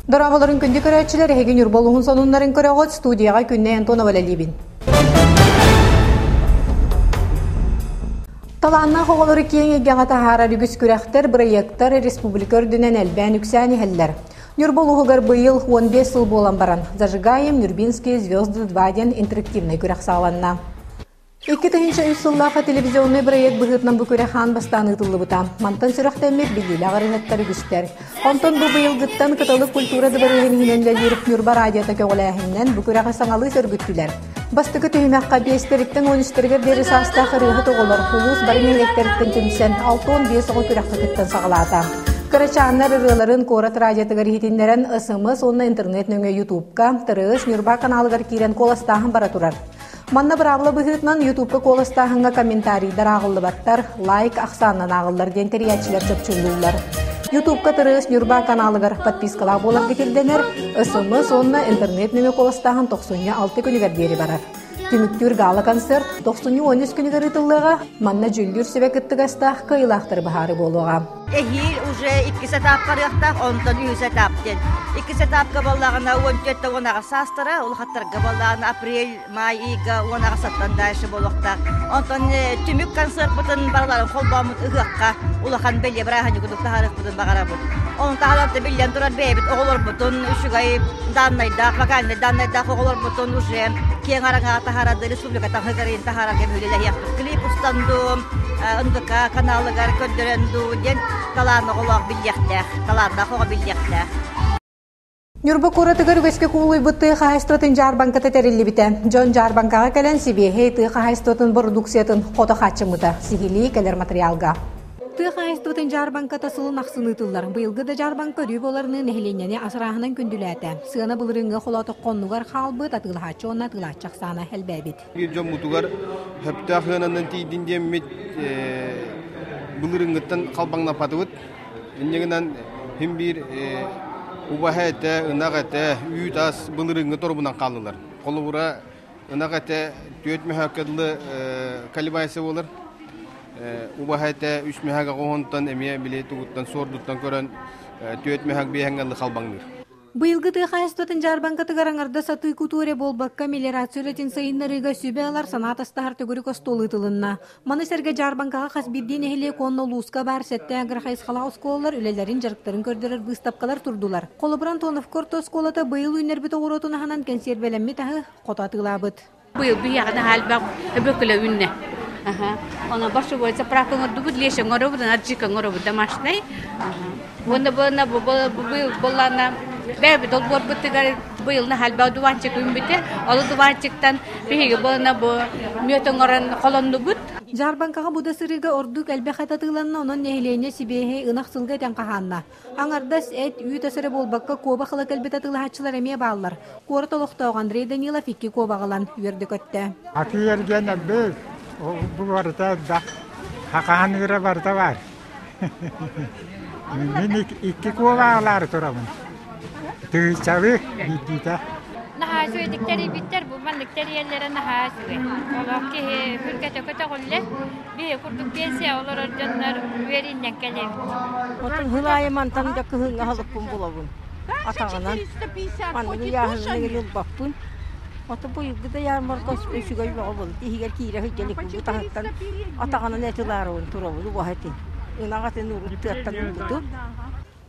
Дорооболорун күндү көрөөччүлэр, эһиги Ньурба улууһун сонуннарын көрөҕүт. Студияҕа Күннэй Антонова үлэлиибин. Талааннаах оҕолору киэҥ эйгэҕэ таһаарар үгүс күрэхтэр, бырайыактар республика үрдүнэн элбээн үксээн иһэллэр. Ньурба улууһугар быйыл 15 сыл буолан баран «Зажигаем Нюрбинские звезды 2» диэн интерактивнай күрэх саҕаланна. 2003 сыллаахха телевизионнай бырайыак быһыытынан бу күрэх аан бастаан ыытыллыбыта. Мантан сүрэхтэммит биллиилээх ырыаһыттар үгүстэр. Онтон бу быйылгыттан Кыталык культура дыбарыаһын иһинэн үлэлиир Ньурба радиота көҕүлээһининэн бу күрэҕи саҥалыы сөргүттүлэр. Бастакы түһүмэххэ биэстэриттэн уон үстэригэр диэри саастаах ырыаһыт оҕолор улуус бары нэһилиэктэриттэн түмсэн 65 оҕо күрэххэ кыттан саҕалаата. Кырачааннар ырыаларын куорат радиотыгар иһитиннэрэн СМС уонна интернет нөҥүө Ютубка, ТРС Ньурба каналыгар киирэн куоластааһын бара турар. Манна быраабыла быһыытынан Ютубка куоластааһыҥҥа комментарийдар ааҕыллыбаттар, лайк ахсаанынан ааҕыллар диэн тэрийээччилэр чопчулууллар. Ютубка ТРС Ньурба каналыгар подпискалаах буоларгыт ирдэнэр, СМС уонна интернет нөҥүө куоластааһын тохсунньу 6 күнүгэр диэри барар. Түмүктүүр гала-концерт тохсунньу 13 күнүгэр ыытыллыаҕа, манна дьүүллүүр сүбэ кыттыгастаах кыайыылаахтары быһаарыы буолуоҕа. Эһиил уже иккис этап барыахтаах, онтон үһүс этап диэн. Иккис этапка буоллаҕына 14-18 саастара, улахаттарга буоллаҕына апрель, май ыйга 18-аттан дальше буолуохтаах. Онтон түмүк концертпытын барыларын холбооммут ыһыахха улахан бэлиэ бырааһынньыгы таһаарыахпытын баҕарабыт. Ону таһынан биллэн турар бэйэбит оҕолорбутун үчүгэй даннайдаах, вокальнай даннайдаах оҕолорбутун уже киэҥ араҥаҕа таһаарады, республика таһыгарын таһаарарга үлэлэһиэхпит. Клип устан дуу, НВК каналыгар көрдөрөн дуу диэн талаан оҕолоох биллиэхтээх, талааннаах оҕо биллиэхтээх. Ньурба куоратыгар үгэскэ кубулуйбут тыа хаһаайыстыбатын дьаарбаҥката тэриллибитэ. Дьон дьаарбаҥкаҕа кэлэн сибиэһэй тыа хаһаайыстыбатын бородууксуйатын хото хааччыммыта. Сиһилии кэлэр материалга. Тыа хаһаайыстыбатын дьаарбаҥката сылын ахсын ыытыллар. Быйылгы да дьаарбаҥка өрүү буоларыныы нэһилиэнньэни асырааһынан күндүлээтэ. Сыана былырыыҥҥы холоотоххо оннугар хаалбыт, атыылаһааччы уонна атыылааччы ахсаана элбээбит. Биир дьоммутугар сөптөөх ыананан тиийдин диэммит былырыыҥҥыттан халбаҥнаппатыбыт. Инньэ гынан син биир убаһа этэ, ынах этэ, үүт ас былырыыҥҥы торумунан хааллылар. Холобура, ынах этэ түөрт мөһөөккө дылы колебайся буолар. Убаһа этэ үс мөһөөк оҕоһунтан эмиэ били тугуттан суордуттан көрөн түөрт мөһөөк биэһэҥҥэ дылы халбаҥныыр. Быйылгы тыа хаһаайыстыбатын дьаарбаҥкатыгар аҥардас атыы кутуу эрэ буолбакка, мелиорация үлэтин сайыннарыыга сүбэ ылар санаа атастаһар төгүрүк остуол ыытылынна. Маны сэргэ дьаарбаҥкаҕа хас биирдии нэһилиэк уонна улууска баар сэттэ агрохайысхалаах оскуолалар үлэлэрин, дьарыктарын көрдөрөр быыстапкалар турдулар. Холобур, Антоновка орто оскуолата быйыл үүннэрбит оҕуруотун аһынан кэнсиэрбэлэммит аһы хото атыылаабыт. Быйыл биһиэхэ наһаа элбэх өбөкүлэ үүннэ. Онон борщевой заправка оҥордубут, лещ оҥоробут, аджика оҥоробут домашнай. Уонна быйыл буоллаҕына бэйэбит олбуорбутугар быйыл наһаа элбэх дуванчик үүммүтэ. Ол дуванчиктан биһиги буолана бу мүөт оҥорон холоннубут. Дьаарбаҥкаҕа бу да сырыыга ордук элбэх эт атыыланна, онон нэһилиэнньэ сибиэһэй ынах сылгы этэн хаһаанна. Аҥардас эт, үүт ас эрэ буолбакка, куобах ыла кэлбит атыылаһааччылар эмиэ бааллар. Куорат олохтооҕо Андрей Данилов икки куобаҕы ылан үөрдэ-көттө. Атыы-эргиэн элбэх, бу барыта элбэх. Хахаан ыыра барыта баар. Мин икки куобаҕы ылаары турабын. Тыһыынчалыы биирдиитэ. Наһаа үчүгэйдик тэрийбиттэр, бу маннык тэрийэллэрэ наһаа үчүгэй. Олох киһи сүргэтэ көтөҕүллэр. Биһи курдук пенсия олорор дьоннор үөрүүннэн кэлэбит. Отон сыл аайы мантан да кыһыҥҥы аһылыкпын булабын. Атаҕынан. Маннык ыйааһынныгын ылбаппын. Ото быйылгы да ярмарка үчүгэй бөҕө буолбут. Иһигэр киирэ сылдьа иликпин. Бу таһыттан атаҕынан эт ылаарыбын турабын убаһа этин. Ынах этин урут тыаттан ылбытым.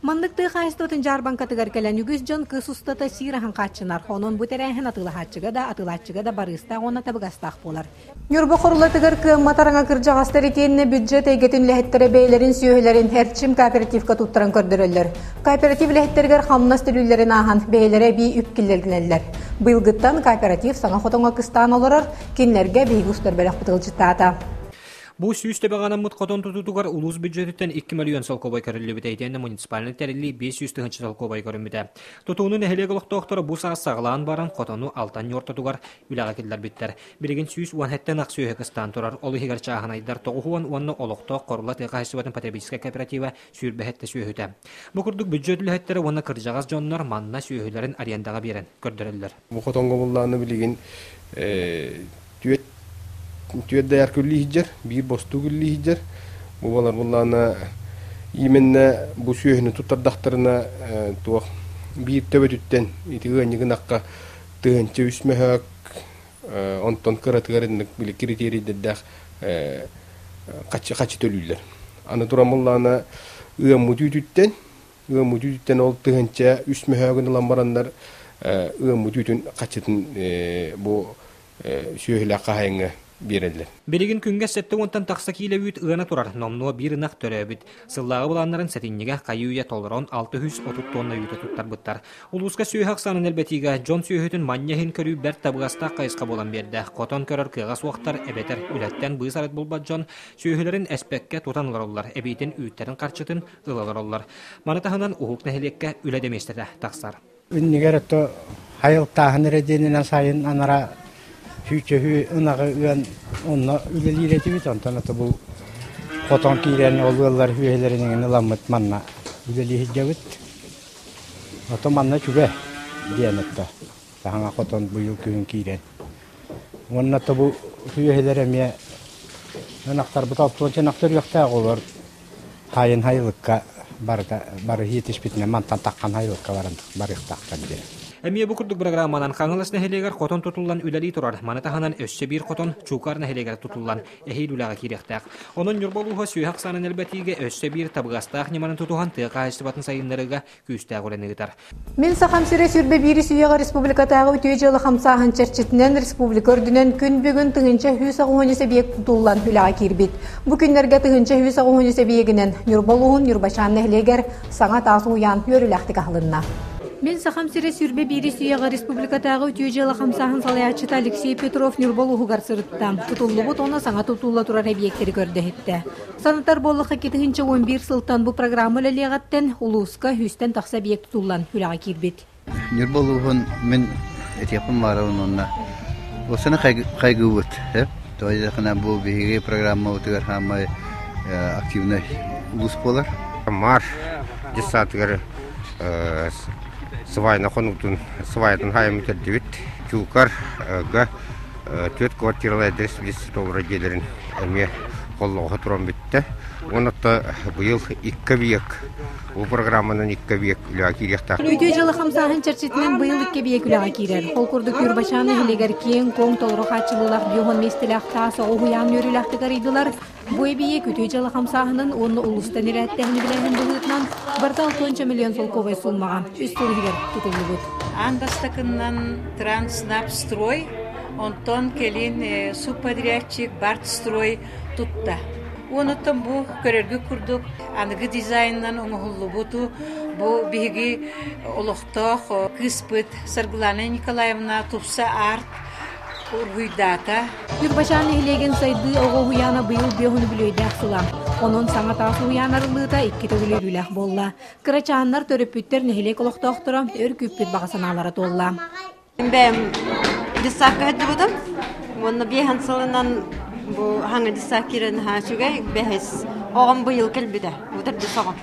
Маннык тыа хаһаайыстыбатын дьаарбаҥкатыгар кэлэн үгүс дьон кыс устата сиир аһын хааччынар. Онон бу тэрээһин атыылаһааччыга да, атыылааччыга да барыыстаах уонна табыгастаах буолар. Ньурба Хорулатыгар кыаммат араҥа кырдьаҕастар итиэннэ бюджет эйгэтин үлэһиттэрэ бэйэлэрин сүөһүлэрин Эрчим кооперативка туттаран көрдөрөллөр. Кооператив үлэһиттэригэр хамнас төлүүллэрин ааһан бэйэлэрэ эбии үп киллэринэллэр. Быйылгыттан кооператив саҥа хотоҥҥо кыстаан олорор, кинилэргэ биһиги устар бөлөхпүт ыалдьыттаата. Бу 100 төбөҕө анаммыт хотон тутуутугар улуус бюджетиттэн 2 мөлүйүөн солкуобай көрүллүбүтэ итиэннэ муниципальнай тэриллии 500 тыһыынча солкуобай көрүммүтэ. Тутууну нэһилиэк олохтоохторо бу саас саҕалаан баран хотону алтан ортотугар үлэҕэ киллэрбиттэр. Билигин 117 ах сүөһү кыстаан турар, ол иһигэр чааһынайдар 90 уонна олохтоох Хорула тыа хаһаайыстыбатын потребительскай кооператива 27 сүөһүтэ. Бу курдук бүддьүөт үлэһиттэрэ уонна кырдьаҕас дьоннор манна сүөһүлэрин арендаҕа биэрэн көрдөрөллөр. Бу хотоҥҥо буллааны билигин түөрт түөрт доярка үллии сылдьар, биир бостуук үллии сылдьар. Бу буолар буллаана именно бу сүөһүнү туттардахтарына туох Биир төбөтүттэн ити ыанньыгынахха 1003 мөһөөк онтон кыратыгар инник били критерийдэрдээх хаччы хаччы төлүүллэр. Аны туран буллаана ыаммыт үүтүттэн ыаммыт үүтүттэн ол 1003 мөһөөгүн ылан бараннар ыаммыт үүтүн хаччытын бу сүөһүлээх хаһайыҥҥа биэрэллэр. Билигин күҥҥэ 70-тан тахса киилэ үүт ыана турар, номнуо биир ынах төрөөбүт. Сыллааҕы былааннарын сэтинньигэ хайыы-үйэ толорон 630 тонна үүтэ туттарбыттар. Улууска сүөһү ахсаанын элбэтиигэ дьон сүөһүтүн манньа иһин көрүү бэрт табыгастаах хайысха буолан биэрдэ. Хотон көрөр кыаҕа суохтар эбэтэр үлэттэн быыс-арыт булбат дьон сүөһүлэрин эспэккэ тутан олороллор, эбиитин үүттэрин харчытын ыла олороллор. Маны таһынан уһук нэһилиэккэ үлэ да миэстэтэ тахсар. Иннигэр ото хайылтааһын эрэ диэнинэн сайын анара сүүчөһүү ынаҕы ыан онно үлэлиир этибит. Онтон ото бу хотон киирэн ол ыаллар үөһэлэрин эҥин ыламмыт манна үлэлии сылдьабыт. Ото манна үчүгэй диэн отто. Саҥа хотон быйыл күһүн киирэн. Уонна то бу үөһэлэр эмиэ ынахтарбыт алтуонча ынах төрүөхтээх олор хайын хайылыкка барыта бары иитиспитинэн мантан таххан хайылыкка баран барыахтаахтар диэн. Эмиэ бу курдук программанан Хаҥалас нэһилиэгэр хотон тутуллан үлэлии турар. Маны таһынан өссө биир хотон Чуукаар нэһилиэгэр тутуллан эһиил үлэҕэ киириэхтээх. Онон Ньурба улууһа сүөһү ахсаанын элбэтиигэ өссө биир табыгастаах ньыманы тутуһан тыа хаһаайыстыбатын сайыннарыыга күүстээх үлэни ыытар. Мин Сахам сирэ 21 үйэҕэ республикатааҕы үтүө дьыала хамсааһын чэрчитинэн республика үрдүнэн күн бүгүн 1183 эбийиэк тутуллан үлэҕэ киирбит. Бу күннэргэ 1183 эбийиэгинэн Ньурба улууһун Ньурбачаан нэһилиэгэр саҥа таас уһуйаан үөрүүлээхтик аһылынна. Мин Сахам сирэ 21 үйэҕэ республикатааҕы үтүө дьыала хамсааһын салайааччыта Алексей Петров Ньурба улууһугар сырытта. Тутуллубут уонна саҥа тутулла турар эбийиэктэри көрдөһүттэ. Санатар буоллахха, 2011 сылтан бу программа үлэлиэҕиттэн улууска 100-тэн тахса объект тутуллан үлэҕэ киирбит. Ньурба улууһун мин этиэхпин баарабын уонна осыны хайгыыбыт. Тоҕо диэтэххинэ бу биһиги программабытыгар саамай активнай улуус буолар. Маар детсадыгар свайна хонуутун сваятын хаайан бүтэрдибит. Чуукарга түөрт квартиралаах адрес толору дьиэлэрин эмиэ холлоҕоһо туран бүттэ. Уонна быйыл икки объект бу программанан икки объект үлэҕэ киириэхтээх. Үтүө дьыала хамсааһын чэрчитинэн быйыл икки объект үлэҕэ киирэр. Ол курдук Ньурбачаан нэһилиэгэр киэҥ-куоҥ толору хааччылыылаах биоһон миэстэлээх таас оҕо уһуйаан үөрүүлээхтик арыйдылар. Бу эбийиэк үтүө дьыала хамсааһынын уонна улуустан ирээттэһин үбүлээһин быһыытынан барыта 60 миллион солкуобай сууммаҕа үс сыл иһигэр тутуллубут. Аан бастакыннан Транснабстрой, онтон кэлин субподрядчик Бартстрой тутта. Онуттан бу көрөргү курдук аныгы дизайнынан оҥоһуллубуту бу биһиги олохтоох кыыспыт Саргылана Николаевна Тупса Арт уруһуйдаата. Ньурбачаан нэһилиэгин сайдыы оҕо уһуйаана быйыл биэһун үбүлүөйдээх сыла. Онон саҥа таас уһуйаан арыллыыта икки төгүл үөрүүлээх буолла. Кырачааннар, төрөппүттэр, нэһилиэк олохтоохторо өр күүппүт баҕа санаалара туолла. Бэйэм десакка сылдьыбытым. Уонна биэһэн сылынан бу хаҥа десак киирэн наһаа үчүгэй. Бэһис оҕом быйыл кэлбитэ. Бу төрдүс оҕом.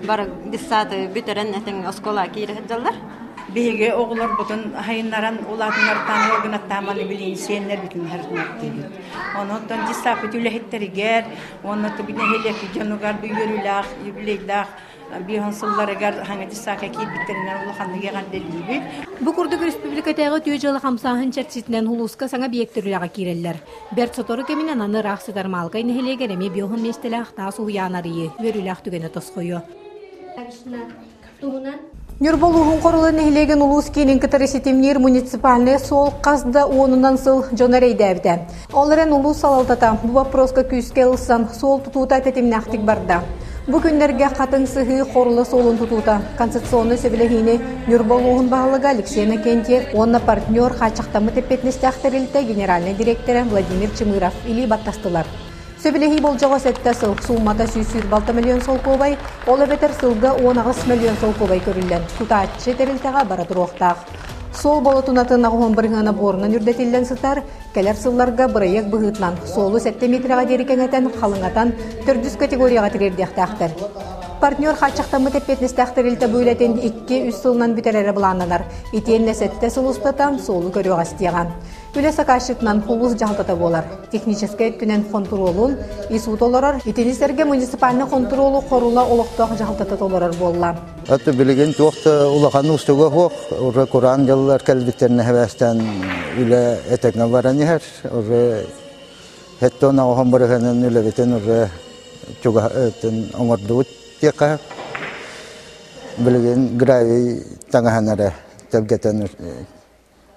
Бары детсады бүтэрэн этиҥ оскуола киирэ сылдьаллар. Биһиги оҕолорбутун хайыннаран улаатыннартаан ыгынаттааманы билин сиэннэрбитин харытынаттыыбыт. Онон детсадпыт үлэһиттэригэр уонна нэһилиэк дьонугар үөрүүлээх юбилейдаах биэһон сылларыгар хаҥа детсадка киирбиттэринэн улаханнык эҕэрдэлиибит. Бу курдук республикатааҕы үтүө дьыала хамсааһын чэрчитинэн улууска саҥа объектар үлэҕэ киирэллэр. Бэрт сотору кэминэн аны ыраах сытар Маалыкай нэһилиэгэр эмиэ биоһун миэстэлээх таас уһуйаан арыйыы үөрүүлээх түгэнэ тосхойуо. Ньурба улууһун Хорула нэһилиэгин улуус киинин кытары ситимниир муниципальнай суол хас да уонунан сыл дьону эрэйдээбитэ. Ол эрэн улуус салалтата бу боппуруоска күүскэ ылсан суол тутуута тэтимнээхтик барда. Бу күннэргэ Хатыҥ Сыһыы Хорула суолун тутуута концессионнай сөбүлэһиини Ньурба улууһун баһылыга Алексей Иннокентьев уонна партнер хааччахтаммыт эппиэтинэстээх тэрилтэ генеральнай дириэктэрэ Владимир Чымыров илии баттастылар. Сөбүлэһии болдьоҕо сэттэ сыл, сууммата 126 миллион солкуобай, ол эбэтэр сылга 18 миллион солкуобай көрүллэн, тутааччы тэрилтэҕэ бара туруохтаах. Суол болотунатын аҕыһын бырыһыана буорунан үрдэтиллэн сытар, кэлэр сылларга бырайыак быһыытынан суолу сэттэ миэтэрэҕэ диэри кэҥэтэн, халыҥатан, төрдүс категорияҕа тириэрдиэхтээхтэр. Партнер хааччахтаммыт эппиэтинэстээх тэрилтэ бу үлэтин 2-3 сылынан бүтэрэрэ былааннанар. Итиэннэ сэттэ сыл устата суолу көрүөҕэ истиэҕэ. Үлэ сакаасчытынан улуус дьаһалтата буолар. Техническэй өттүнэн хонтуруолун ИСУ толорор, итини сэргэ муниципальнай хонтуруолу Хорула олохтоох дьаһалтата толорор буолла. Аты билигин туох да улахан уустуга суох, уже кураан дьыллар кэлбиттэрин эһэбээстэн үлэ этэҥҥэ баран иһэр. Уже хэттон оҕоһон бырыһынан үлэбитин уже чугаһын оҥордубут диэххэ. Билигин гравий таҥаһан эрэ тэлгэтэн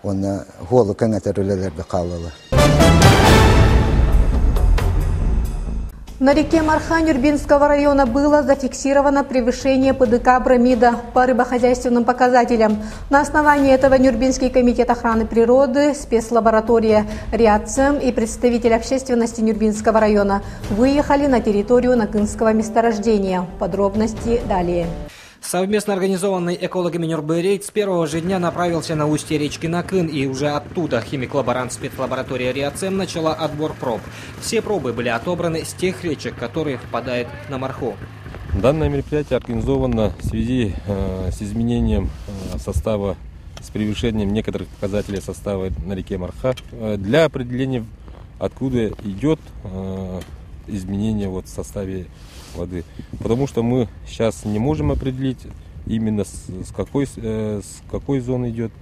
уонна хуолу кэҥэтэр үлэлэргэ хааллылар. На реке Марха Нюрбинского района было зафиксировано превышение ПДК бромида по рыбохозяйственным показателям. На основании этого Нюрбинский комитет охраны природы, спецлаборатория РИАЦЕМ и представитель общественности Нюрбинского района выехали на территорию Накынского месторождения. Подробности далее. Совместно организованный экологами Нюрбы рейд с первого же дня направился на устье речки Накын, и уже оттуда химик-лаборант спецлаборатории Риацем начала отбор проб. Все пробы были отобраны с тех речек, которые впадают на Марху. Данное мероприятие организовано в связи э, с изменением э, состава, с превышением некоторых показателей состава на реке Марха э, для определения, откуда идет изменение вот в составе воды. Потому что мы сейчас не можем определить именно с, с, какой, с какой зоны идет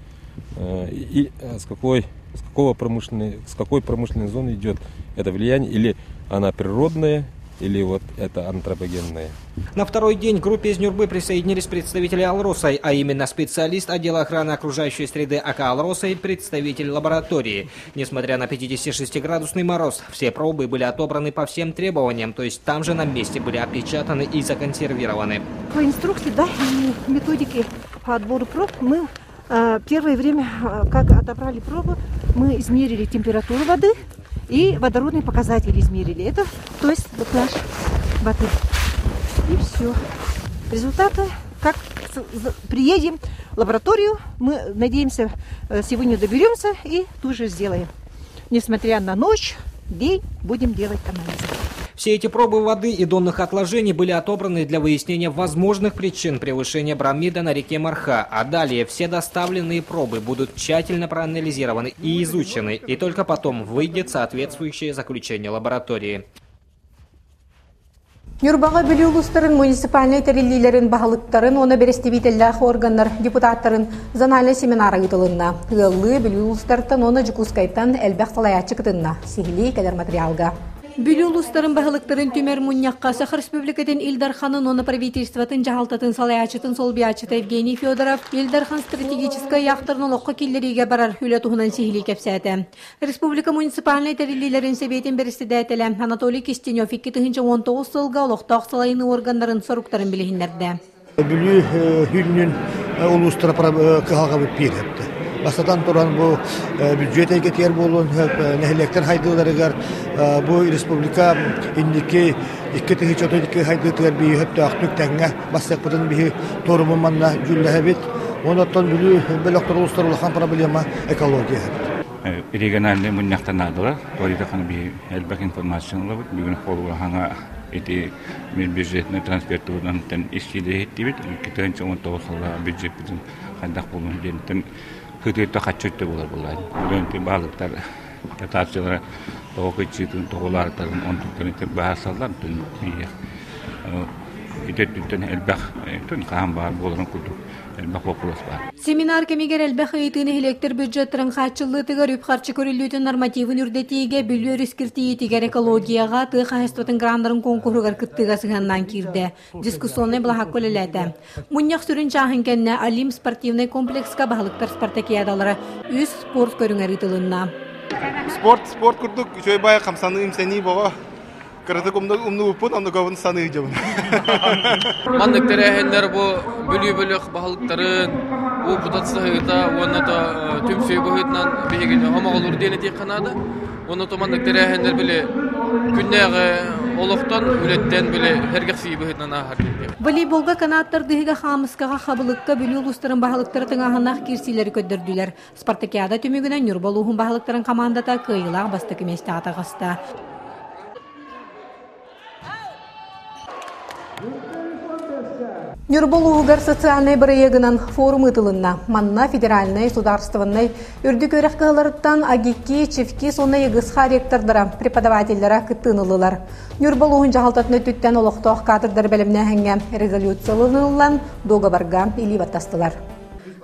и с какой, с, какого промышленной, с какой промышленной зоны идет это влияние, или она природная, или вот это антропогенное. На второй день к группе из Нюрбы присоединились представители «Алроса», а именно специалист отдела охраны окружающей среды АК «Алроса» и представитель лаборатории. Несмотря на 56-градусный мороз, все пробы были отобраны по всем требованиям, то есть там же на месте были опечатаны и законсервированы. По инструкции, да, и методике по отбору проб мы э, первое время, э, как отобрали пробу, мы измерили температуру воды и водородные показатели измерили. Это, то есть, вот наш воды. И все. Результаты, как приедем в лабораторию, мы надеемся, э, сегодня доберемся и тут же сделаем. Несмотря на ночь, день, будем делать анализы. Все эти пробы воды и донных отложений были отобраны для выяснения возможных причин превышения бромида на реке Марха. А далее все доставленные пробы будут тщательно проанализированы и изучены, и только потом выйдет соответствующее заключение лаборатории. Ньурбаҕа Бүлүү улуустарын муниципальнай тэриллиилэрин баһылыктарын уонна бэрэстэбиитэллээх органнар депутаттарын зональнай семинара ыытылынна. Ыаллыы Бүлүү улуустартан уонна Дьокуускайтан элбэх салайааччы кытынна. Сиһилии кэлэр материалга. Бүлүү улуустарын баһылыктарын түмэр мунньахха Саха Республикатын Ил Дарханын уонна правительствотын дьаһалтатын салайааччытын солбуйааччыта Евгений Федоров Ил Дархан стратегическай ыйаахтарын олоххо киллэриигэ барар үлэ туһунан сиһилии кэпсээтэ. Республика муниципальнай тэриллиилэрин сэбиэтин бэрэссэдээтэлэ Анатолий Кистенев 2019 сылга олохтоох салайыныы органнарын соруктарын билиһиннэрдэ. Бүлүү хүннүн улуустара кыһалҕабыт биир өттө. Бастатан туран бу бюджет эйгэтигэр буолуон нэһилиэктэр хайдыыларыгар бу республика инники 2032 хайдыытыгар биһи хөптөөхтүк тэҥҥэ бастыахпытын биһи торумун манна дьүүллэһэбит. Онон Бүлүү бөлөхтөр улуустар улахан проблема экология. Региональный мунньахтан наадалар. Туоритахана биһи элбэх информацияны ылабыт. Бүгүн холуга хаҥа ити бюджетный трансфер туһунан истиилэ иһиттибит. 2019 сылга бюджеппитин хайдах буолуон диэнтэн кытыытта хаччы өттө буолар буоллаҕа. Бүгүн баһылыктар дотациялара тоҕо кыччыытын, тоҕо улаатарын онтуктарын быһаарсаллар. Ити өттүттэн элбэх хаһан баар буоларын курдук элбэх боппуруос баар. Семинар кэмигэр элбэх ыйытыы нэһилиэктэр бюджеттарын хааччыллыытыгар үп-харчы көрүллүүтүн нормативын үрдэтиигэ, Бүлүү өрүс киртийиитигэр экологияҕа, тыа хаһаайыстыбатын граннарын куонкуруһугар кыттыыга сыһыаннаан киирдэ. Дискуссионнай былаһаакка үлэлээтэ. Мунньах сүрүн чааһын кэннэ Олимп спортивнай комплекска баһылыктар спартакиадалара үс спорт көрүҥэр ыытылынна. Спорт, спорт курдук үчүгэй баай хамсаныы-имсэнии боҕо Кыратык умнубуппун, оннугабын саныы дьабын. Маннык тэрээһиннэр бу Бүлүү бөлөх баһылыктарын уопутат саһыыта уонна то түмсүү быһыытынан биһигини хомоҕолуур диэн этиэххэ наада. Уонна то маннык тэрээһиннэр били күннээҕи олохтон, үлэттэн били сэргэхсийии быһыытынан ааһар диэн. Волейболга канааттар дыһыга хаамыскаҕа хабылыкка Бүлүү улуустарын баһылыктара тыҥааһыннаах киирсиилэри көрдөрдүлэр. Спартакиада түмүгүнэн Ньурба улууһун баһылыктарын хамаандата кыайыылаах бастакы миэстэҕэ таҕыста. Ньурба улууһугар социальнай бырайыагынан форум ыытылынна. Манна федеральнай, судаарыстыбаннай үрдүк үөрэх кыһаларыттан АГИКИ, ЧИФКИ уонна ЕГСХ ректордара, преподавателлара кыттыыны ыллылар. Ньурба улууһун дьаһалтатын өттүттэн олохтоох кадрдары бэлэмнээһиҥҥэ резолюция ылыныллан, дуогабарга илии баттастылар.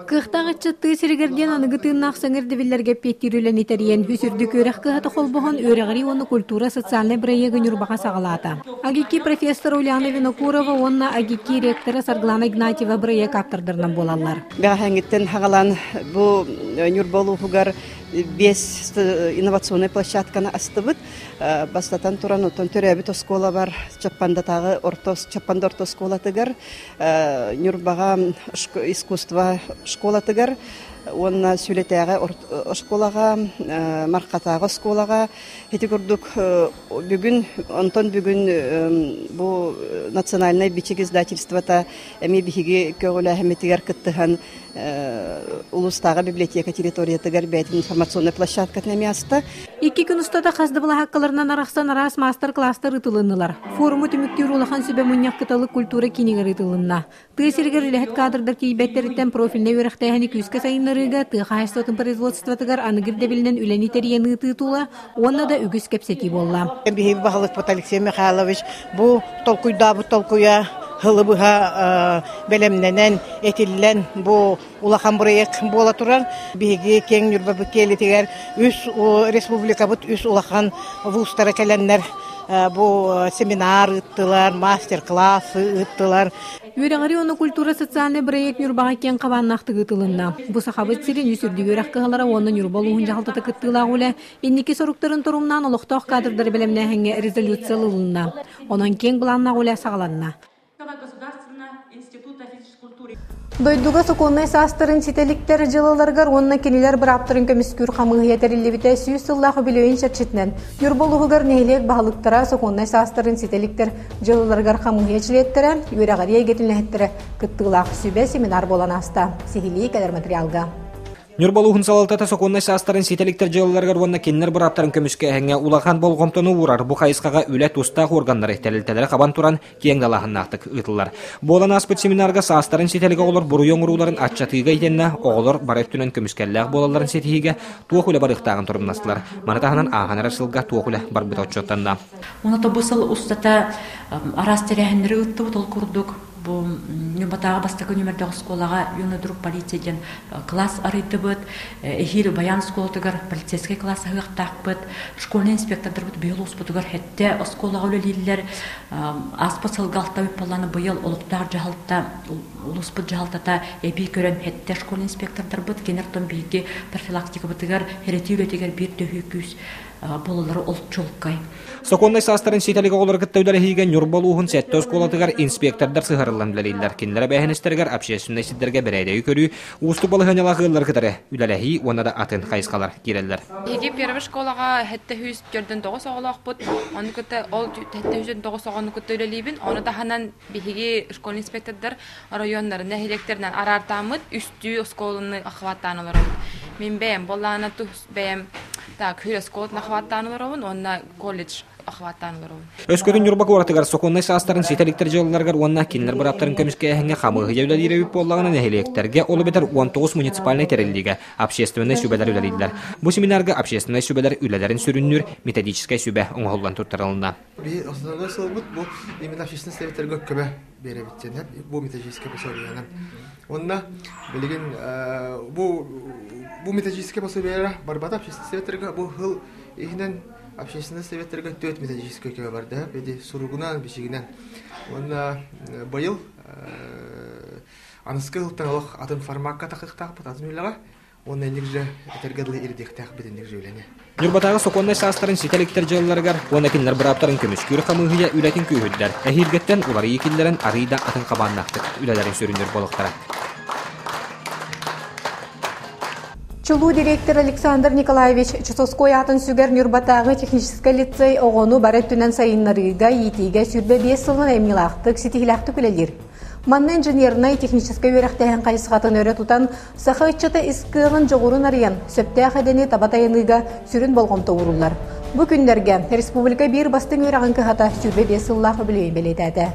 Кыахтаах ыччат тыа сиригэр диэн аныгы тыыннаах саҥа ирдэбиллэргэ эппиэттиир үлэни тэрийэн, үс үрдүк үөрэх кыһата холбоһон үөрэҕирии уонна культура социальнай бырайыагы Ньурбаҕа саҕалаата. АГИКИ профессор Ульяна Винокурова уонна АГИКИ ректора Саргылана Игнатьева бырайыак ааптардарынан буолаллар. Бэҕэһээҥҥиттэн хаҕалаан бу Ньурба улууһугар биэс инновационнай площадканы астыбыт. Бастатан туран, оттон төрөөбүт оскуолабар Чаппандатааҕы орто Чаппанда орто оскуолатыгар Ньурбаҕа искусство школатыгар уонна Сүлэтээҕи оскуолаҕа, Мархатааҕы оскуолаҕа ити курдук бүгүн онтон бүгүн бу национальнай бичик издательствота эмиэ биһиги көҕүлээһиммитигэр кыттыһан улуустааҕы библиотека территориятыгар бэйэтин информационнай площадкатын эмиэ аста. Икки күн устата хас да былаһааккаларынан арахсан араас маастар-кылаастар ыытылыннылар. Форуму түмүктүүр улахан сүбэ мунньах Кыталык культура киинигэр ыытылынна. Тыа сиригэр үлэһит кадрдар тиийбэттэриттэн профильнай үөрэхтээһини күүскэ сайыннарыыга тыа хаһаайыстыбатын производствотыгар аныгы ирдэбилинэн үлэни тэрийэн ыытыы тула уонна да үгүс кэпсэтии буолла. Биһиги баһылыкпыт Алексей Михайлович бу толкуйдаабыт толкуйа сылы быһа бэлэмнэнэн, этиллэн бу улахан бырайыак буола турар. Биһиги киэҥ Ньурба киэлитигэр үс республикабыт үс улахан вузтара кэлэннэр бу семинар ыыттылар, мастер-класс ыыттылар. Үөрэҕирии уонна культура социальнай бырайыак Ньурбаҕа киэҥ хабааннаахтык ыытылынна. Бу Сахабыт сирин үс үрдүк үөрэх кыһалара уонна Ньурба улууһун дьаһалтата кыттыылаах үлэ инники соруктарын торумнаан олохтоох кадрдары бэлэмнээһиҥҥэ резолюция ылылынна. Онон киэҥ былааннаах үлэ саҕаланна. Дойдуга сокуоннай саастарын ситэликтэр дьыалаларыгар уонна кинилэр бырааптарын көмүскүүр хамыыһыйа тэриллибитэ 100 сыллаах үбүлүөйүн чэрчитинэн Ньурба улууһугар нэһилиэк баһылыктара сокуоннай саастарын ситэликтэр дьыалаларыгар хамыыһыйа чилиэттэрэ, үөрэҕирии эйгэтин үлэһиттэрэ кыттыылаах сүбэ семинар буолан ааста. Сиһилии кэлэр материалга. Ньурба улууһун салалтата сокуоннай саастарын ситэ иликтэр дьыалаларыгар уонна кинилэр бырааптарын көмүскээһиҥҥэ улахан болҕомтону уурар. Бу хайысхаҕа үлэ тустаах уорганнары, тэрилтэлэри хабан туран киэҥ далааһыннаахтык ыытыллар. Буолан ааспыт семинарга саастарын ситэ илик оҕолор буруйу оҥорууларын аччатыыга итиэннэ оҕолор бары өттүнэн көмүскэллээх буолалларын ситиһиигэ туох үлэ барыахтааҕын торумнастылар. Маны таһынан ааһан эрэр сылга туох үлэ барбыта отчуоттанна. Уонна бу сыл устата араас тэрээһиннэри ыыттыбыт ол курдук Бу Ньурбатааҕы бастакы нүмердээх оскуолаҕа юный друг полиция диэн класс арыйдыбыт. Эһиил Баян оскуолатыгар полицейскай класс аһыахтаахпыт. Школьный инспектордарбыт быйыл улууспутугар хэттэ оскуолаҕа үлэлииллэр. Ааспыт сылга алта үп быйыл олохтоох дьаһалта, улууспут дьаһалтата эбии көрөн хэттэ школьный инспектордарбыт. Кинилэр биһиги профилактикабытыгар, хэрэтии үлэтигэр биир төһүү күүс буолаллара ол чуолкай. Сокуоннай саастарын ситэлик оҕолору кытта үлэлэһиигэ Ньурба улууһун сэттэ оскуолатыгар инспектордар сыһарыллан үлэлииллэр. Кинилэр эбээһинэстэригэр общественнай сирдэргэ бэрээдэги көрүү, уустук балаһыанньалаах ыаллары кытары үлэлэһии уонна да атын хайысхалар киирэллэр. Биһиги первый школаҕа сэттэ сүүс төрдүн тоҕус оҕолоохпут. Ону кытта ол сэттэ сүүс тоҕус оҕону кытта үлэлиибин. Ону таһынан биһиги школьный инспектордар оройуоннарын, нэһилиэктэринэн араартааммыт үстүү оскуоланы охваттаан олоробут. Мин бэйэм буоллаҕына тус бэйэм так хүрэ оскуолатын охваттаан олоробун уонна колледж охваттаан олоробун. Өскөтүн Ньурба куоратыгар сокуоннай саастарын ситэ иликтэр дьыалаларыгар уонна кинилэр бырааптарын көмүскээһиҥҥэ хамыыһыйа үлэлиир эбит буоллаҕына нэһилиэктэргэ ол эбэтэр 19 муниципальнай тэриллиигэ общественнай сүбэлэр үлэлииллэр. Бу семинарга общественнай сүбэлэр үлэлэрин сүрүннүүр методическай сүбэ оҥоһуллан туттарылынна. Биһи основной сылбыт бу именно общественный советтерга көмө биэрэбит диэн бу методическое пособиенан. Онно билигин бу бу методическое пособиелара барбата общественный советтерга бу сыл иһинэн общественный советтерга төрт методическое көмө барда. Беди суругунан, бичигинэн. Уонна быйыл аныскы сылтан олох атын формакка тахыктаахпыт атын үлэҕэ. Уонна инник же этэргэ дылы ирдиэхтээх бит инник же үлэни. Ньурбатааҕы сокуоннай саастарын ситэ иликтэр дьыалаларыгар уонна кинилэр бырааптарын көмүскүүр хамыыһыйа үлэтин күүһүрдэр, эһиилгэттэн уларыйыы киллэрэн арыый да атын хабааннаахтык үлэлэрин сүрүннүүр буолуохтара. Чулуу директор Александр Николаевич Чусовской аатын сүгэр Ньурбатааҕы техническэй лицей оҕону бары өттүнэн сайыннарыыга, иитиигэ 25 сылынан айымньылаахтык, ситиһиилээхтик үлэлиир. Манна инженернай техническэй үөрэхтээһин хайысхатын өрө тутан, саха ыччата ис кыаҕын дьоҕурун арыйан, сөптөөх идэни таба тайаныыга сүрүн болҕомто ууруллар. Бу күннэргэ республика биир бастыҥ үөрэҕин кыһата 25 сыллаах үбүлүөйүн бэлиэтээтэ.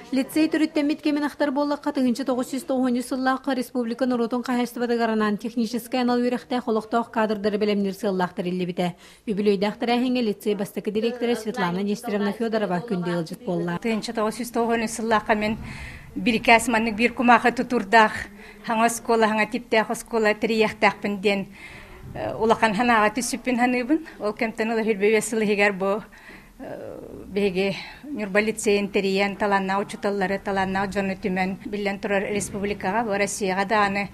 Лицей төрүттэммит кэмин ахтар буоллахха, 1993 сыллаахха республика норуотун хаһаайыстыбатыгар анаан техническэй анал үөрэхтээх олохтоох кадрдары бэлэмниир сыаллаах тэриллибитэ. Үбүлүөйдээх тэрээһиҥҥэ лицей бастакы дириэктэрэ Светлана Нестеровна Федорова күндү ыалдьыт буолла. 1993 сыллаахха мин бирикээс маннык биир кумаахы тутуурдаах хаҥа оскуола, хаҥа тииптээх оскуола тэрийиэхтээхпин диэн улахан санааҕа түсүппүн саныыбын. Ол кэмтэн ыла хүрбэ сыл иһигэр бу биһиги Ньурба лицейин тэрийэн, талааннаах учууталлары, талааннаах дьону түмэн, биллэн турар республикаҕа, бу Россияҕа даҕаны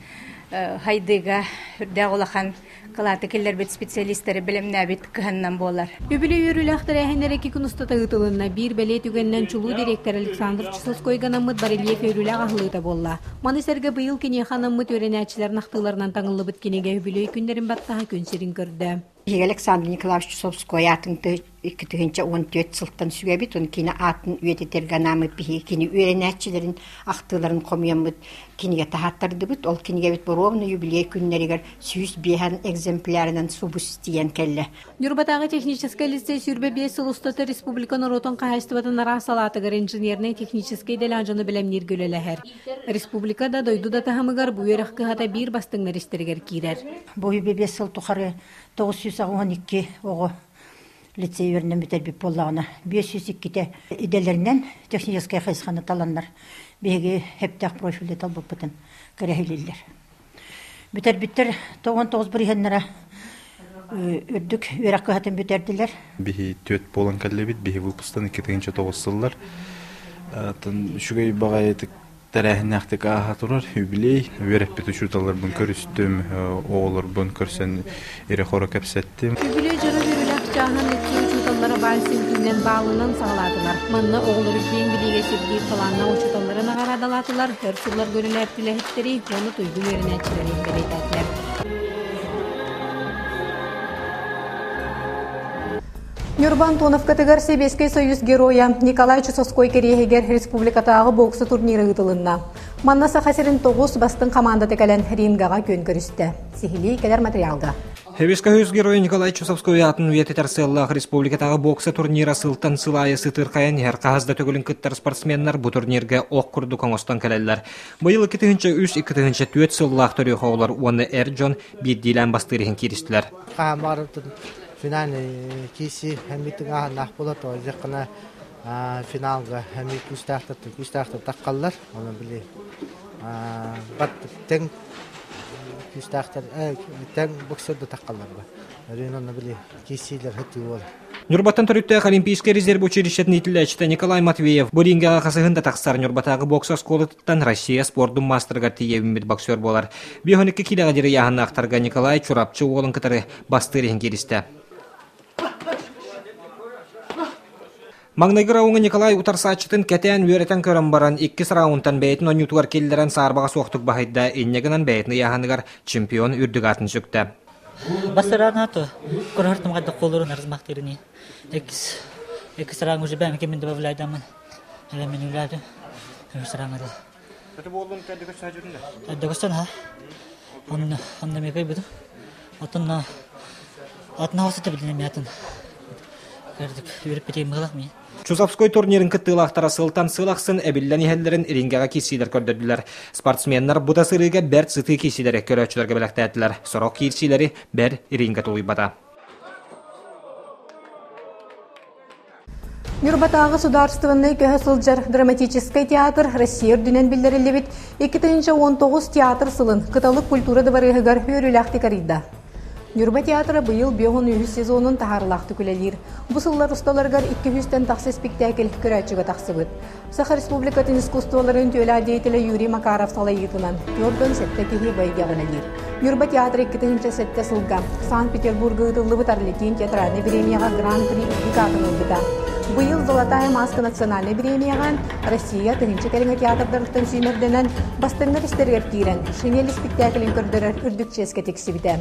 хайдыыга үрдээх улахан кылааты киллэрбит специалистары бэлэмнээбит кыһаннан буолар. Үбүлүөй үөрүүлээх тэрээһиннэр икки күн устата ыытылынна. Биир бэлиэ түгэнинэн чулуу дириэктэр Александр Чусовскойга анаммыт барельеф үөрүүлээх аһыллыыта буолла. Маны сэргэ быйыл киниэхэ анаммыт үөрэнээччилэр ахтыыларынан таҥыллыбыт кинигэ үбүлүөй күннэрин баттаһа күн сирин көрдө. Биһиги Александр Николаевич Чусовской аатын 2014 сылтан сүгэбит, он кини аатын үйэтитэргэ анааммыт биһиги кини үөрэнээччилэрин ахтыыларын хомуйаммыт кинигэ таһааттардыбыт. Ол кинигэбит боруобуна юбилей күннэригэр 105 экземплярынан субус тиийэн кэллэ. Ньурбатааҕы техническэй лицей 25 сыл устата республика норуотун хаһаайыстыбатын араас салаатыгар инженернэй техническэй идэлээх дьону бэлэмнииргэ үлэлэһэр. Республика да, дойду да таһымыгар бу үөрэх кыһата биир бастыҥнар истэригэр киирэр. Бу 25 сыл тухары 982 оҕо лицей үөрэнэн бүтэрбит буоллаҕына, 502-тэ идэлэринэн техническэй хайысханы таланнар биһиги хептэх профили талбыппытын кэрэһилииллэр. Бүтэрбиттэр 99 бырыһыаннара үрдүк үөрэх кыһатын бүтэрдилэр. Биһи түөрт буолан кэллибит, биһи выпустан 2009 сыллар. Үчүгэй баҕайытык тэрээһиннээхтик ааһа турар юбилей. Үөрэппит учууталларбын көрүстүм, оҕолорбун көрсөн ирэ-хоро кэпсэттим. Юбилей дьоро үөрүүлээх чааһын икки учууталлара вальс үҥкүүнэн баалынан саҕалаатылар. Манна оҕолору киэҥ билиигэ сирдиир талааннаах учууталлары наҕараадалаатылар, өр сылларга үлэлээбит үлэһиттэри уонна туйгун үөрэнээччилэри бэлиэтээтилэр. Ньурба Антоновкатыгар Сэбиэскэй Союз Геройа Николай Чусовской кэриэһигэр республикатааҕы бокса турнира ыытылынна. Манна Саха сирин тоҕус бастыҥ хамаандата кэлэн рингаҕа күөн көрүстэ. Сиһилии кэлэр материалга. Сэбиэскэй Союз Геройа Николай Чусовской аатын үйэтитэр сыаллаах республикатааҕы бокса турнира сылтан сыл аайы сытыырхайан иһэр хаһыс да төгүлүн кыттар спортсменнар бу турнирга ох курдук оҥостон кэлэллэр. Быйыл 2003-2004 сыллаах төрүөх оҕолор уонна эр дьон биирдиилээн бастыыр иһин кииристилэр. Финальный киси эммитин аһаннаах буолар, тоҕо диэххинэ финалга эми күүстээхтэр күүстээхтэр таххаллар, онон били бат тэҥ күүстээхтэр тэҥ боксерда таххаллар ба. Өрүн онно били киисиилэр хытыы буолар. Ньурбаттан төрүттээх Олимпийскай резерв училищетын иитиллээччитэ Николай Матвеев бу рингэҕэ хасыһын да тахсар Ньурбатааҕы бокса оскуолатыттан Россия спордун маастарыгар тиийэбиммит боксер буолар. 52 киилэҕэ диэри ыйааһыннаахтарга Николай Чурапчы уолун кытары бастыыр иһин кииристэ. Маҥнайгы рауҥҥа Николай утарсааччытын кэтээн үөрэтэн көрөн баран, иккис раунтан бэйэтин оонньуутугар киллэрэн саарбаҕа суохтук баһыйда, инньэ гынан бэйэтин ыйааһыныгар чемпион үрдүк аатын сүктэ. Бастаранаато көрөр хайдах буоларын арызмахтырыни. Экс экс ранг уже бэм кимин добавляйдамын. Эле мен үләді. Үс рангада. Көтө буоллун кәддегөс саажырында? Кәддегөстөн ха. Онна онна мекей буду. Отонна атна хосыта билинем ятын. Көрдүк үрүп битейм мылах ми. Чусовской турнирын кыттыылаахтара сылтан сыл ахсын эбиллэн иһэллэрин рингэҕэ киирсиилэр көрдөрдүлэр. Спортсменнар бу да сырыыга бэрт сытыы киирсиилэри көрөөччүлэргэ бэлэхтээтилэр. Сорох киирсиилэри бэр рингэ тулуйбата. Ньурбатааҕы судаарыстыбаннай көһө сылдьар драматическай театр Россия үрдүнэн биллэриллибит 2019 театр сылын Кыталык культура дыбарыаһыгар үөрүүлээхтик арыйда. Ньурба театра быйыл 53 сезонун таһаарылаахтык үлэлиир. Бу сыллар усталарыгар 200-тэн тахса спектакль көрөөччүгэ тахсыбыт. Саха Республикатын искусстволарын түөлээх деятелэ Юрий Макаров салайыытынан 47 киһи бэйгэҕэ үлэлиир. Ньурба театра 2007 сылга Санкт-Петербурга ыытыллыбыт Орлетин театральнай бириэмийэҕэ Гран-при үрдүк аатын ылбыта. Быйыл «Золотая маска» национальнай бириэмийэҕэ Россия тыһыынча кэриҥэ театрдарыттан сүүмэрдэнэн, бастыҥнар истэригэр киирэн, «Шинель» спектаклин көрдөрөр үрдүк чиэскэ тиксибитэ.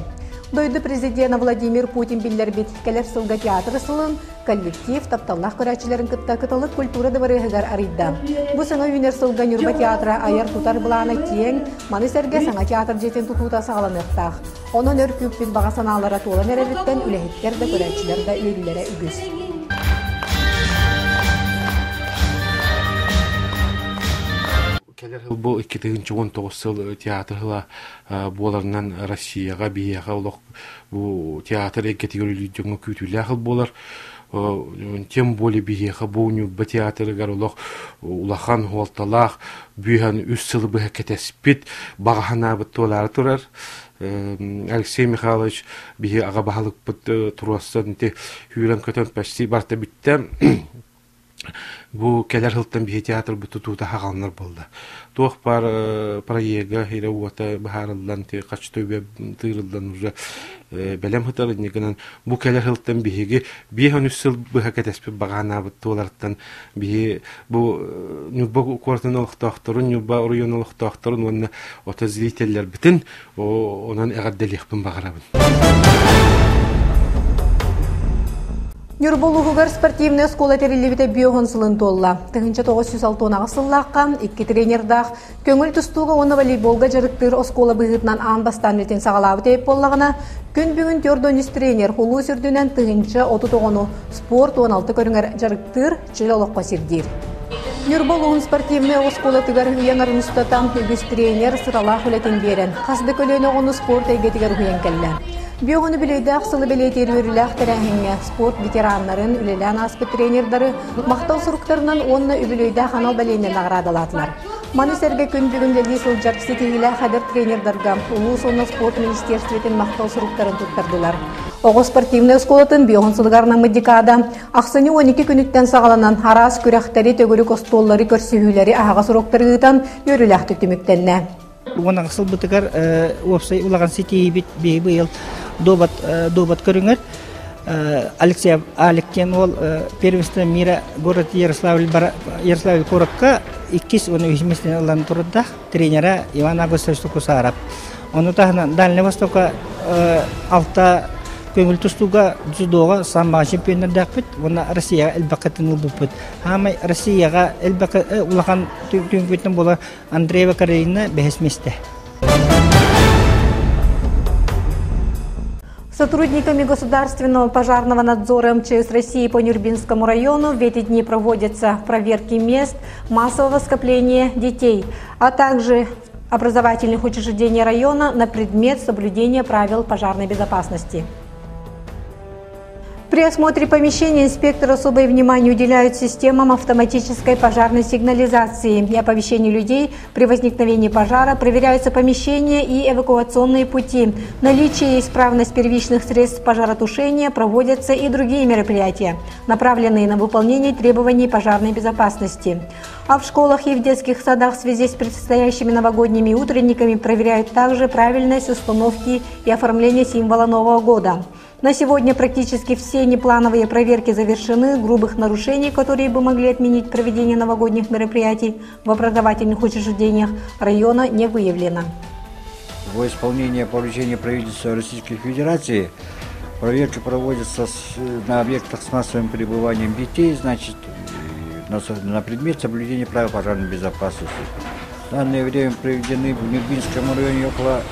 Дойду президенэ Владимир Путин биллэрбит кэлэр сылга театр сылын коллектив тапталлаах көрөөччүлэрин кытта Кыталык культура дыбарыаһыгар арыйда. Бу саҥа үүнэр сылга Ньурба театра айар-тутар былаана киэҥ, маны сэргэ саҥа театр дьиэтин тутуута саҕаланыахтаах. Онон өр күүппүт баҕа санаалара туолан эрэриттэн үлэһиттэр да көрөөччүлэр да үөрүүлэрэ үгүс. Кэлэр сыл бу 2019 сыл театр сыла буоларынан Россияҕа биһиэхэ олох бу театр эйгэтигэр үлэлиир дьоҥҥо күүтүүлээх сыл буолар. Тем более биһиэхэ бу Ньурба театрыгар олох улахан суолталаах бүүһэн үс сылы быһа кэтэспит баҕа санаабыт туолаары турар. Алексей Михайлович биһи аҕа баһылыкпыт туруорсан ити сүүрэн-көтөн почти барыта бүттэ. Бу кэлэр сылтан биһи театрбыт тутуута хаҕаланар буолла. Туох баар проега ирэ-уота быһаарыллан, хаччы үбэ тыырыллан уже бэлэм сытар инньэ гынан бу кэлэр сылтан биһиги 5-13 сыл быһа кэтэспит баҕанаабыт туолартан биһи бу Ньурба куоратын олохтоохторун, Ньурба оройуон олохтоохторун уонна ото зрителлэрбитин онон эҕэрдэлиэхпин баҕарабын. Ньурба улууһугар спортивнай оскуола тэриллибитэ биоһун сылын туолла. 1968 сыллаахха икки тренердаах көҥүл тустууга уонна волейболга дьарыктыыр оскуола быһыытынан аан бастаан үлэтин саҕалаабыт эбит буоллаҕына, күн бүгүн 43 тренер улуус үрдүнэн 1030 оҕону спорт 16 көрүҥэр дьарыктыыр, чөл олоххо сирдиир. Ньурба улууһун спортивнай оскуолатыгар үйэ аҥарын устата үгүс тренер сыралаах үлэтин биэрэн, хас да көлүөнэ оҕону спорт эйгэтигэр уһуйан кэллэ. Биоҕону бүлөйдээх сылы бэлиэтиир үөрүүлээх тэрээһиҥҥэ спорт ветераннарын, үлэлээн ааспыт тренердары махтал суруктарынан уонна үбүлүөйдээх анал бэлиэнэн наҕараадалаатылар. Маны сэргэ күн бүгүн үлэлии сылдьар ситиһиилээх эдэр тренердарга улуус уонна спорт министиэрстибэтин махтал суруктарын туттардылар. Оҕо спортивнай оскуолатын биоҕун сылыгар анаммыт декада Ахсынньы 12 күнүттэн саҕаланан араас күрэхтэри, төгүрүк остуоллары, көрсүһүүлэри аһаҕас уруоктары ыытан үөрүүлээхтик түмүктэннэ. Уон сылбытыгар уопсай улахан ситиһиибит биһи быйыл дуобат дуобат көрүҥэр Алексей Алектен уол первенство мира город Ярославль Ярославль куоракка иккис уонна үһүс миэстэни ылан турда тренера Иван Августович Тукусаров. Ону таһынан Дальний Востокка алта көҥүл тустууга дзюдоҕа самбаҕа чемпионнардаахпыт уонна Россияҕа элбэххэ ылбыппыт. Хаамай Россияҕа элбэх улахан түмүкпүтүн буола Андреева Каролина бэһис миэстэ. Сотрудниками Государственного пожарного надзора МЧС России по Нюрбинскому району в эти дни проводятся проверки мест массового скопления детей, а также образовательных учреждений района на предмет соблюдения правил пожарной безопасности. При осмотре помещения инспектор особое внимание уделяют системам автоматической пожарной сигнализации и оповещению людей при возникновении пожара, проверяются помещения и эвакуационные пути. Наличие и исправность первичных средств пожаротушения проводятся и другие мероприятия, направленные на выполнение требований пожарной безопасности. А в школах и в детских садах в связи с предстоящими новогодними утренниками проверяют также правильность установки и оформления символа Нового года. На сегодня практически все неплановые проверки завершены. Грубых нарушений, которые бы могли отменить проведение новогодних мероприятий в образовательных учреждениях района, не выявлено. Во исполнение поручения правительства Российской Федерации проверки проводятся на объектах с массовым пребыванием детей, значит, на предмет соблюдения правил пожарной безопасности. В данное время проведены в Нюрбинском районе около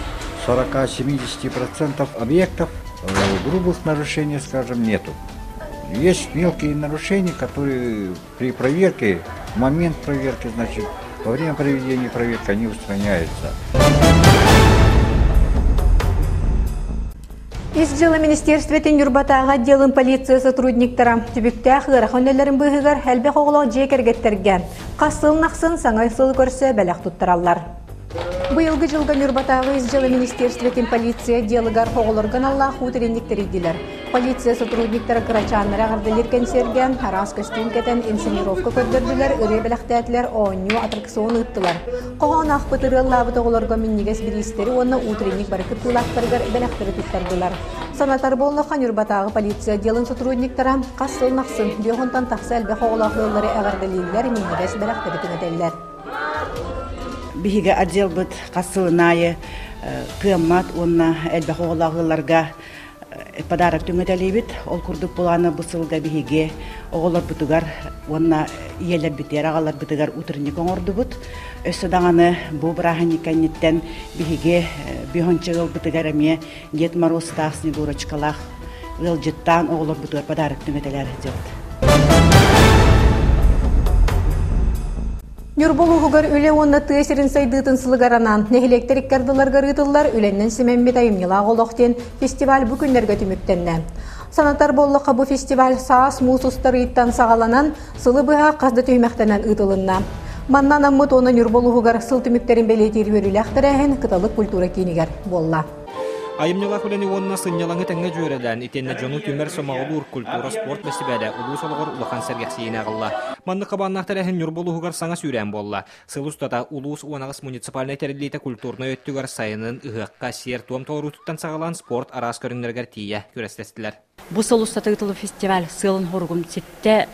40-70% объектов. Грубых нарушений, скажем, нету. Есть мелкие нарушения, которые при проверке, в момент проверки, значит, во время проведения проверки они устраняются. Ис дьыала министерствотын Ньурбатааҕы отделын полиция сотрудниктара түбүктээх ыарахан үлэлэрин быыһыгар элбэх оҕолоох дьиэ кэргэттэргэ хас сыл ахсын саҥа сылы көрсө бэлэх туттараллар. Быйылгы дьылга Ньурбатааҕы ис дьыала министерствотын полиция отделыгар оҕолорго аналлаах утренник тэрийдилэр. Полиция сотрудниктара кырачааннары эҕэрдэлиир кэнсиэргэ араас көстүүм кэтэн инсценировка көрдөрдүлэр, ырыа бэлэхтээтилэр, оонньуу, аттракцион ыыттылар. Хоһоон аахпыт ырыаллаабыт оҕолорго минньигэс бириистэри уонна утренник бары кыттыылаахтарыгар бэлэхтэри туттардылар. Санатар буоллахха, Ньурбатааҕы полиция отделын сотрудниктара хас сыл ахсын биэс тахса элбэх оҕолоох ыаллары эҕэрдэлииллэр, минньигэс бэлэхтэри түҥэтэллэр. Биһиги отделбыт хас сылын аайы кыаммат уонна элбэх оҕолоох ыалларга подарок түҥэтэлиибит. Ол курдук былаана бу сылга биһиги оҕолорбутугар уонна ийэлэрбитигэр, аҕаларбытыгар утренник оҥордубут. Өссө даҕаны бу бырааһынньык кэнниттэн биһиги биһонча ыалбытыгар эмиэ Дед Морозтаах, Снегурочкалаах ыалдьыттаан оҕолорбутугар подарок түҥэтэлээр сылдьабыт. Ньурба улууһугар үлэ уонна тыа сирин сайдыытын сылыгар анаан нэһилиэктэр икки ардыларыгар ыытыллар үлэннэн симэммит айымньылаах олох диэн фестиваль бу күннэргэ түмүктэннэ. Санатар буоллахха, бу фестиваль саас муус устар ыйтан саҕаланан, сылы быһа хас да түһүмэхтэнэн ыытылынна. Манна анаммыт уонна Ньурба улууһугар сыл түмүктэрин бэлиэтиир үөрүүлээх тэрээһин Кыталык культура киинигэр буолла. Айымньылаах үлэни уонна сынньалаҥы тэҥҥэ дьүөрэлээн, итиэннэ дьону түмэр сомоҕолуур культура спорт бэстибээлэ улуус олоҕор улахан сэргэхсийиини аҕалла. Маннык хабааннаах тэрээһин Ньурба улууһугар саҥа сүүрээн буолла. Сыл устата улуус 18 муниципальнай тэриллиитэ культурнай өттүгэр сайынын ыһыахха сиэр-туом толоруутуттан саҕалаан спорт араас көрүҥнэригэр тиийэ күрэстэстилэр. Бу сыл устата ыытыллыбыт фестиваль сыалын-соругун ситтэ.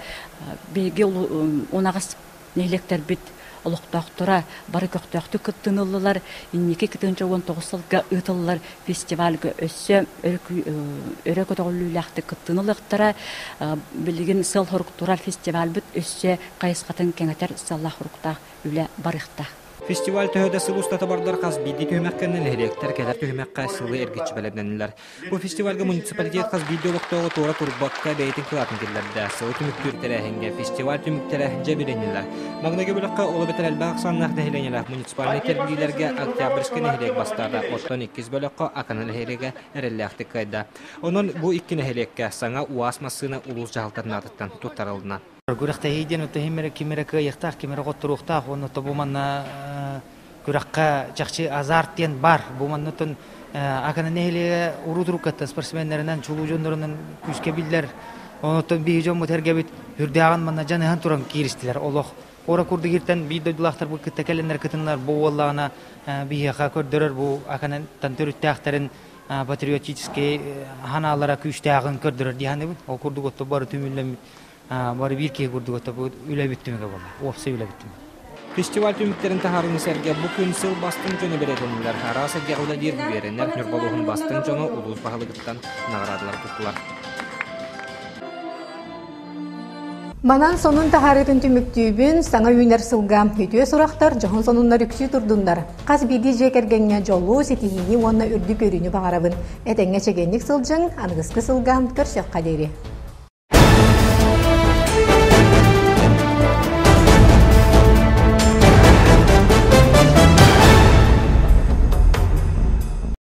Биһиги 18 нэһилиэктэрбит олохтоохторо бары көхтөөхтүк кыттыыны ыллылар. Инники 2019 сылга ыытыллар фестивальга өссө өрө көтөҕүллүүлээхтик кыттыыны ылыахтара. Билигин сыал-сорук турар фестивальбыт өссө хайысхатын кэҥэтэр сыаллаах-соруктаах үлэ барыахтаах. Фестиваль төһө да сыл устата бардар хас биирдии түһүмэх кэннэ нэһилиэктэр кэлэр түһүмэххэ сылы эргиччи бэлэмнэннилэр. Бу фестивальга муниципалитет хас биирдии олохтооҕо туора турбакка бэйэтин кылаатын киллэрдэ. Сылы түмүктүүр тэрээһиҥҥэ фестиваль түмүктэрэ дьэ билиннилэр. Маҥнайгы бөлөххө ол эбэтэр элбэх ахсааннаах нэһилиэнньэлээх муниципальнай тэриллиилэргэ Октябрьскай нэһилиэк бастаата, оттон иккис бөлөххө Акана нэһилиэгэ эрэллээхтик кыайда. Онон бу икки нэһилиэккэ саҥа УАЗ массыына улуус дьаһалтатын аатыттан туттарылынна. Күрэхтэһии диэн оттон ким эрэ кыайыахтаах, ким эрэ хотторуохтаах уонна бу манна күрэххэ чахчы азарт диэн баар. Бу манна оттон Акана нэһилиэгэ уруу-туруккаттан спортсменнэринэн, чулуу дьоннорунан күүскэ биллэр. Онуттан биһи дьоммут эргэбит үрдээҕин манна дьаныһан туран кииристилэр. Олох ора курдук иртэн биир дойдулаахтарбыт кытта кэлэннэр кытыннар бу уоллаҕына биһиэхэ көрдөрөр бу Аканаттан төрүттээхтэрин патриотическай ханаалара күүстээҕин көрдөрөр дии саныыбын. Ол курдук отто бары түмүллэммит бары биир киһи курдук бу үлэбит түмүгэ буолла уопсай үлэбит түмүгэ. Фестиваль түмүктэрин таһаарыыны сэргэ бу күн сыл бастыҥ дьоно бэлиэтэннилэр. Араас эйгэҕэ үлэлиир үөрэнэр Ньурба улууһун бастыҥ дьоно улуус баһылыгыттан наҕараадалар туттулар. Манан сонун таһаарыытын түмүктүүбүн, саҥа үүнэр сылга үтүө сурахтар, дьоһун сонуннар үксүү турдуннар. Хас биирдии дьиэ кэргэҥҥэ дьолу, ситиһиини уонна үрдүк үөрүүнү баҕарабын. Этэҥҥэ чэгиэнник сылдьыҥ, аныгыскы сылга көрсүөххэ диэри.